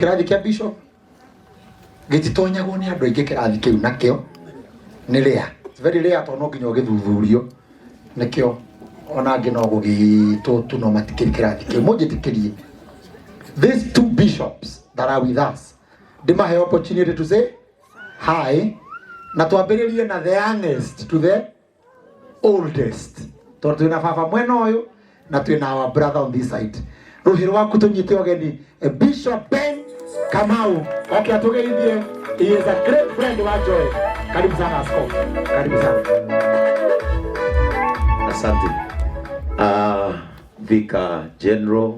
Kĩrathi kĩa bishop gĩtitonyagwo nĩ andũ aingĩ. Kĩrathi kĩu nakĩo nĩ rare. It's very rare tondũ no nginya ũgĩthuthurio nĩkĩo ona angĩ no gũgĩtwo tu no matikĩrĩ kĩrathi kĩu. Mũnjĩtĩkĩrie, these two bishops that are with us, ndĩmahe opportunity to say hi, na twambĩrĩrie na the youngest to the oldest, tondũ twĩna baba mwena ũyũ na twĩna our brother on this side. Rũhĩ rwaku tũnyite ũgeni Bishop Ben Kamau oke atũgeithie. He is a great friend wa Joy. Karibu sana, askofu, karibu sana. Asante. Vicar General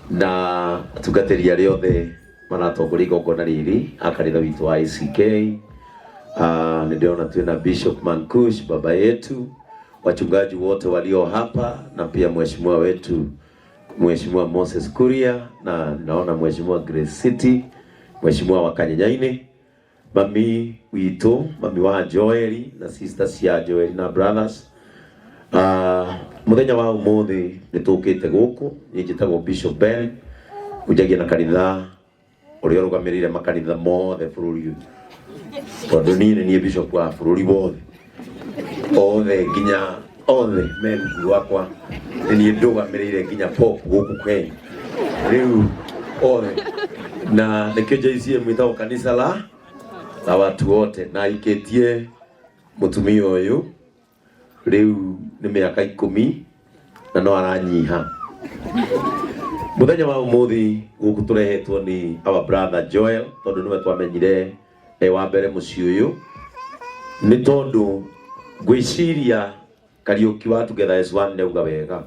na atungatĩri arĩa othe maratongoria igongona rĩrĩ a kanitha witũ wa ACK. Nĩ ndĩrona twĩna Bishop Mankush, baba yetu, wachungaji wote walio hapa na pia mheshimiwa wetu, Mheshimiwa Moses Kuria, na naona Mheshimiwa Grace City, Mheshimiwa wa Kanyenyaini, mami witũ, mami wa Joeli na sisters cia Joeli na brothers. Muthenya wa umuthi nĩ tũkĩte gũkũ. Niĩ njĩtagwo Bishop Ben, hunjagia na kanitha ũrĩa ũrũgamĩrĩire makanitha mothe bũrũri ũyũ, tondũ niĩ nĩ niĩ bishop wa bũrũri wothe, othe nginya othe me rungu rwakwa. Nĩ niĩ ndũgamĩrĩire nginya Pope gũkũ Kenya rĩu othe, na nĩkĩo JCM ĩtagwo kanitha la watu wote. Na ikĩtie mũtumia ũyũ rĩu nĩ mĩaka 10 na no aranyiha. Mũthenya wa ũmũthĩ gũkũ tũrehetwo nĩ our brother Joel, tondũ nĩwe twamenyire e wa mbere mũciĩ ũyũ, nĩ tondũ ngwĩciria Kariũki wa Together as One nĩauga wega.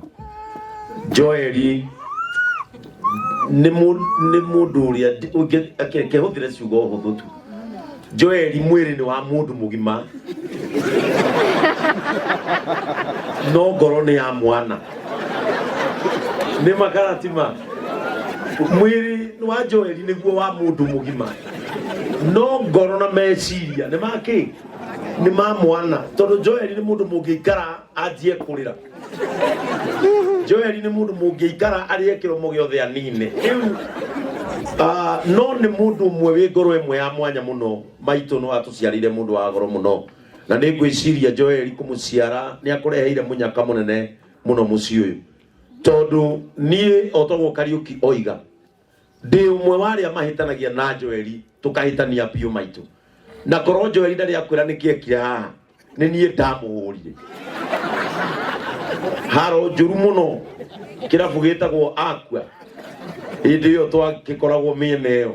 Joeli nĩ mũndũ ũrĩa kĩhũthĩre ciugo hũthũ tu. Joeli mwĩrĩ nĩ wa mũndũ mũgima no ngoro nĩ ya mwana. Nĩ makaratima mwĩrĩ wa Joeli nĩguo wa mũndũ mũgima, no ngoro na meciria nĩ makĩ nĩ ma mwana, tondũ Joeli nĩ mũndũ mũngĩikara anjie kũrĩra. Joeli nĩ mũndũ mũngĩikara arĩe kĩromo gĩothe anine rĩu. No nĩ mũndũ ũmwe wĩ ngoro ĩmwe ya mwanya mũno. Maitũ no atũciarĩire mũndũ wa goro mũno, na nĩ ngwĩciria Joeli kũmũciara nĩ akũreheire mũnyaka mũnene mũno mũciĩ ũyũ, tondũ niĩ o toguo Kariũki oiga, ndĩ ũmwe wa arĩa mahĩtanagia na Joeli, tũkahĩtania biũ maitũ, na korwo Joeli ndarĩ akwĩra nĩkĩ ekire haha, nĩ niĩ ndamũhũrire haro njũru mũno kĩrabu gĩtagwo Akua hĩndĩ ĩyo twagĩkoragwo mĩena ĩyo,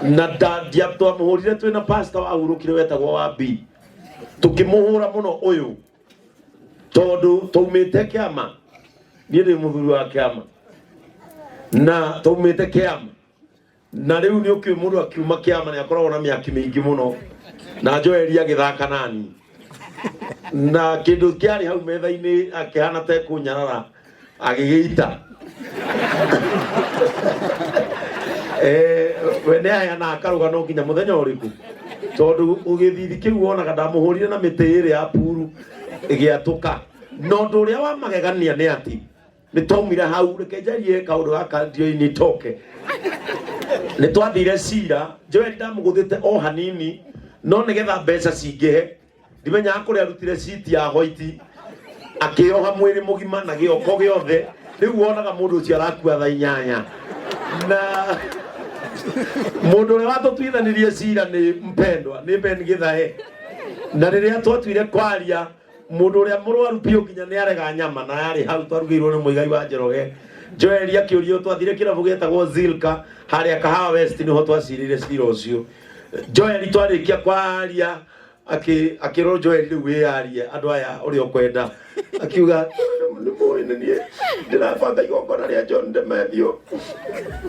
na twamũhũrire twĩna pastor wahurũkire wetagwo wa B, tũkĩmũhũra mũno ũyũ tondũ twaumĩte kĩama. Niĩ ndĩ mũthuri wa kĩama na twaumĩte kĩama, na rĩu nĩ ũkĩũĩ mũndũ akiuma kĩama nĩ akoragwo na mĩaki mĩingĩ mũno, na Joeli agĩthaka nani na kĩndũ kĩarĩ hau metha-inĩ akĩhana ta ekũnyarara agĩgĩita. We nĩ aheanaga karũgano nginya mũthenya ũrĩkũ, tondũ gĩthithi kĩu wonaga ndamũhũrire na mĩtĩ ĩrĩ ya puru ĩgĩatũka. Na ũndũ ũrĩa wa magegania nĩ atĩ nĩ twaumire hau, reke njarie kaũndũ gaka ndiũĩ nitoke, nĩ twathire cira. Joel ndamũgũthĩte o hanini, no nĩgetha mbeca cingĩhe, ndimenyaga kũrĩa arutire citi ya hoiti, akĩoha mwĩrĩ mũgima na gĩoko gĩothe. Rĩu wonaga mũndũ ũcio arakua thaa 8, na mũndũ ũrĩa watũtuithanirie cira nĩ mpendwa, nĩ Ben Githae. Na rĩrĩa twatuire kwaria, mũndũ ũrĩa mũrwaru biũ nginya nĩ arega nyama na yarĩ hau twarugĩirwo nĩ Mũigai wa Njoroge. Joeli akĩũrio, twathire kĩrabu gĩetagwo Zilka harĩa Kahawa West, nĩho twacirĩire cira ũcio. Joeli twarĩkia kwaria akĩrwo, "Joeli, rĩu wĩyarie andũ aya ũrĩa ũkwenda." Akiuga, "Nĩ mũĩ nĩ niĩ ndĩrabanga igongona rĩa John Demetrio,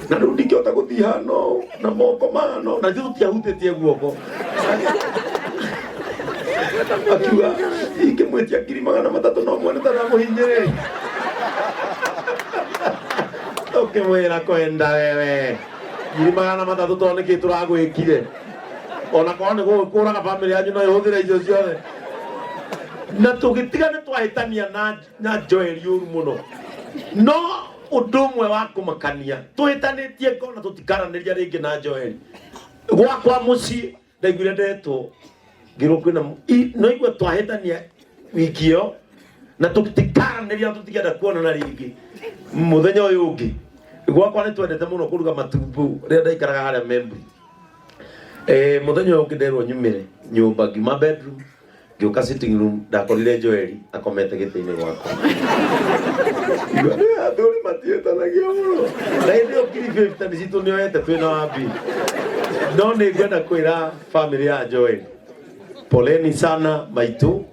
na rĩu ndingĩhota gũthiĩ hano na moko mahano." Na ithuĩ tũtiahutĩtie guoko. Akiuga, "Ingĩmwĩtia 300,000 no muone ta ndamũhinyĩrĩria." Ũkĩmwĩra, "Kwenda wewe 300,000, tondũ nĩkĩ tũragwĩkire? Ona korwo nĩ gũgĩkũraga bamĩrĩ yanyu no ĩhũthĩre icio ciothe." Na tũgĩtiga nĩ twahĩtania na Joeli ũru mũno, no Ũndũ ũmwe wa kũmakania, tũhĩtanĩtie ngona tũtikaranĩria rĩngĩ na Joel. Gwakwa mũciĩ ndaiguire ndetwo ngĩrwo kwĩna no igua twahĩtania wiki ĩyo na tũtikaranĩria, tũtingĩenda kuonana rĩngĩ. Mũthenya ũyũ ũngĩ gwakwa nĩ twendete mũno kũruga matumbũ rĩrĩa ndaikaraga harĩa Membri. Mũthenya ũyũ ũngĩ nderwo nyumĩre nyũmba, ngiuma bedroom ngĩũka sitting room, ndakorire Joeli akomete gĩtĩ-inĩ gwakwa. Igua, "Nĩ athuri matiĩtanagia mũno." Na hĩndĩ ĩyo 50,000 nĩ citũ nĩoete twĩna wambi. No nĩ ngwenda kwĩra family ya Joel poleni sana maitũ,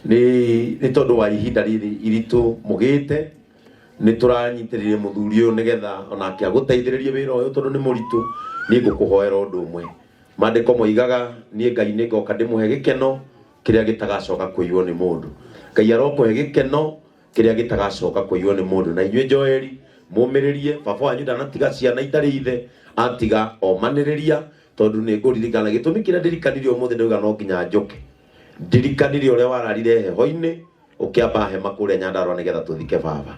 nĩ tondũ wa ihinda rĩrĩ iritũ mũgĩte. Nĩ tũranyitĩrĩire mũthuri ũyũ nĩgetha onake agũteithĩrĩrie wĩra ũyũ tondũ nĩ mũritũ. Niĩ ngũkũhoera ũndũ ũmwe. Maandĩko moigaga, niĩ Ngai nĩ ngoka ndĩmũhe gĩkeno kĩrĩa gĩtagacoka kũiywo nĩ mũndũ. Ngai arokũhe gĩkeno kĩrĩa gĩtagacoka kũiywo nĩ mũndũ. Na inyuĩ Joeli, mũmĩrĩrie, baba wanyu ndanatiga ciana itarĩ ithe, atiga omanĩrĩria, tondũ nĩ ngũririkana gĩtũmi kĩrĩa ndirikanire ũmũthĩ, ndauga no nginya njũke ndirikanire ũrĩa wararire heho-inĩ ũkĩamba hema kũrĩa Nyandarũa nĩgetha tũthike baba.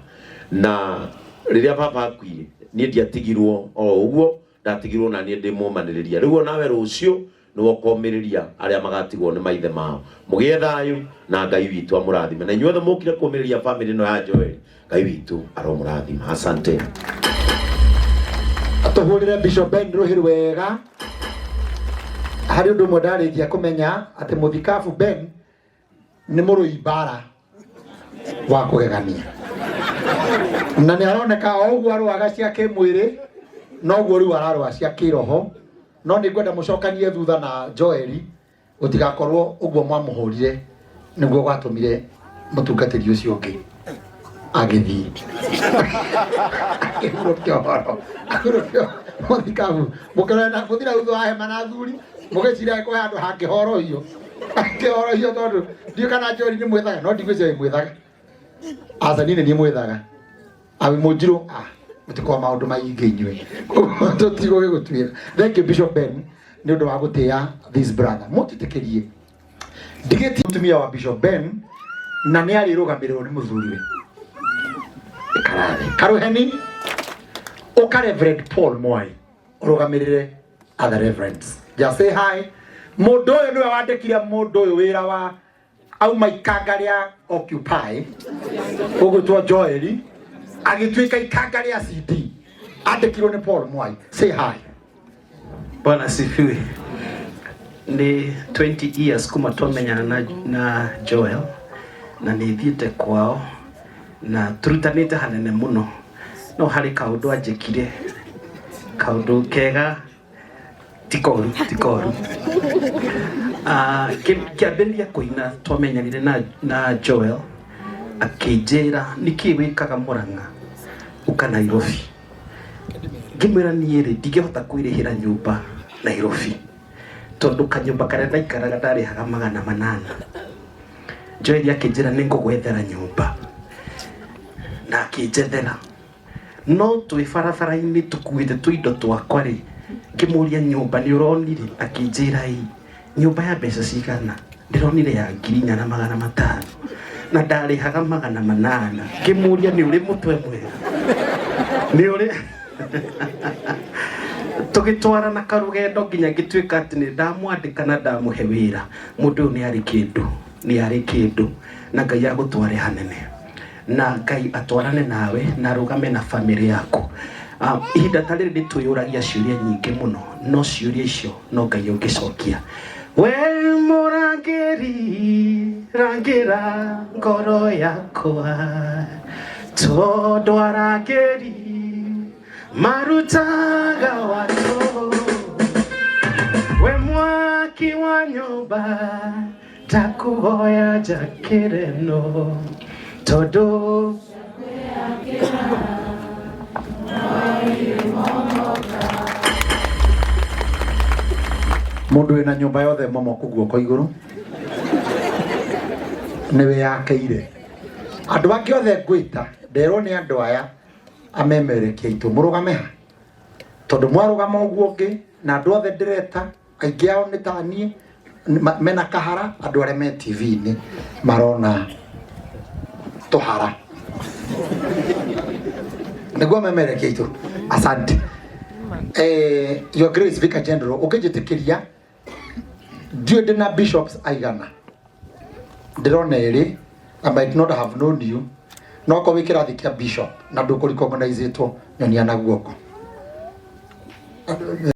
Na rĩrĩa baba akuire, niĩ ndiatigirwo o ũguo, ndatigirwo na niĩ ndĩ mũmanĩrĩria. Rĩu onawe rũciũ nĩwe ũkomĩrĩria arĩa magatigwo nĩ maithe mao. Mũgĩe thayũ na Ngai witũ amũrathime. Na inyuothe mũkire kũmĩrĩria family ĩno ya Joel, Ngai witũ aromũrathima. Asante. Tũhũrĩre Bishop Ben rũhĩ rwega. Harĩ ũndũ ũmwe ndarĩkia kũmenya, atĩ mũthikabu Ben nĩ mũrũi mbara wa kũgegania, na nĩ aroneka o ũguo arũaga cia kĩmwĩrĩ noguo rĩu ararũa cia kĩroho. No nĩ ngwenda mũcokanie thutha na Joeli, gũtigakorwo ũguo mwamũhũrire nĩguo gwatũmire mũtungatĩri ũcio ũngĩ agĩthiĩ akĩhurũkia ũhoro, ahurũkia mũthikabu. Mũkĩrore na mũthira thutha wa hema na athuri, mũgĩciria kwĩ handũ hangĩhorohio, angĩhorohio, tondũ ndiũ kana Joeli nĩ mwĩthaga, no ndigwĩciria mwĩthaga. Aca, niĩ nĩ niĩ mwĩthaga awi mũnjirũ. Ah, mũtikoa maũndũ maingĩ inyuĩ, tũtigũgĩgũtuĩra. Thank you, Bishop Ben, nĩ ũndũ wa gũtĩĩa this brother. Mũtĩtĩkĩrie ndigĩtie mũtumia wa Bishop Ben, na nĩ arĩrũgamĩrĩrwo nĩ mũthuriwe. Ikarathe karuheni ũka. Reverend Paul Mwai, ũrũgamĩrĩre other reverends. Just say hi. Mũndũ ũyũ nĩwe wandĩkire mũndũ ũyũ wĩra wa auma ikanga rĩa Occupy, ũgwĩtwo Joeli, agĩtuĩka ikanga rĩa CD, andĩkirwo nĩ Paul Mwai. Say hi. Bwana asifiwe. Nĩ 20 years kuma twamenyana na Joel, na nĩ thiĩte kwao na tũrutanĩte hanene mũno, no harĩ kaũndũ anjĩkire, kaũndũ kega, ti koru, ti koru. Ah, kĩambĩrĩria kũina twamenyanire na Joel, akĩnjĩra, "Nĩkĩ wĩkaga Mũrang'a, ũka Nairobi." Ngĩmwĩra, "Niĩ rĩ, ndingĩhota kwĩrĩhĩra nyũmba Nairobi, tondũ kanyũmba karĩa ndaikaraga ndarĩhaga 800." Joel akĩnjĩra, "Nĩ ngũgwethera nyũmba," na akĩnjethera. No twĩ barabara-inĩ tũkuĩte tũindo twakwa rĩ, ngĩmũria, "Nyũmba nĩ ũronire?" Akĩnjĩra, "Ĩ, nyũmba ya mbeca cigana?" "Ndĩronire ya 4500," na ndarĩhaga 800. Ngĩmũria, "Nĩ ũrĩ mũtwe mwega? Nĩ ũrĩ?" Tũgĩtwarana karũgendo nginya ngĩtuĩka atĩ nĩ ndamwandĩka na ndamũhe wĩra. Mũndũ ũyũ nĩ arĩ kĩndũ, nĩ arĩ kĩndũ, na Ngai agũtware hanene, na Ngai atwarane nawe na arũgame na famĩlĩ yaku. Ihinda ta rĩrĩ nĩ twĩyũragia ciũria nyingĩ mũno, no ciũria icio no Ngai ũngĩcokia. We mũrangĩri, rangĩra ngoro yakwa, tondũ arangĩri marutaga watũ. We mwaki wa nyũmba, ndakuhoya njakĩre no tondũ Mũndũ wĩna nyũmba yothe momoku guoko igũrũ nĩ wĩyakĩire. Andũ angĩ othe ngwĩta, nderwo nĩ andũ aya amemerekia aitũ mũrũgame ha, tondũ mwarũgama ũguo ũngĩ na andũ othe ndĩreta, aingĩ ao nĩ ta niĩ, mena kahara. Andũ arĩa me TV-inĩ marona tũhara. Nĩguo memerekia itũ. Asante. Your Grace Vicar General, ũngĩnjĩtĩkĩria, ndiũĩ ndĩna bishops aigana, ndĩrona erĩ. I might not have known you, no korwo wĩ kĩrathi kĩa bishop na ndũkũrecognizetwo, nyonia na guoko.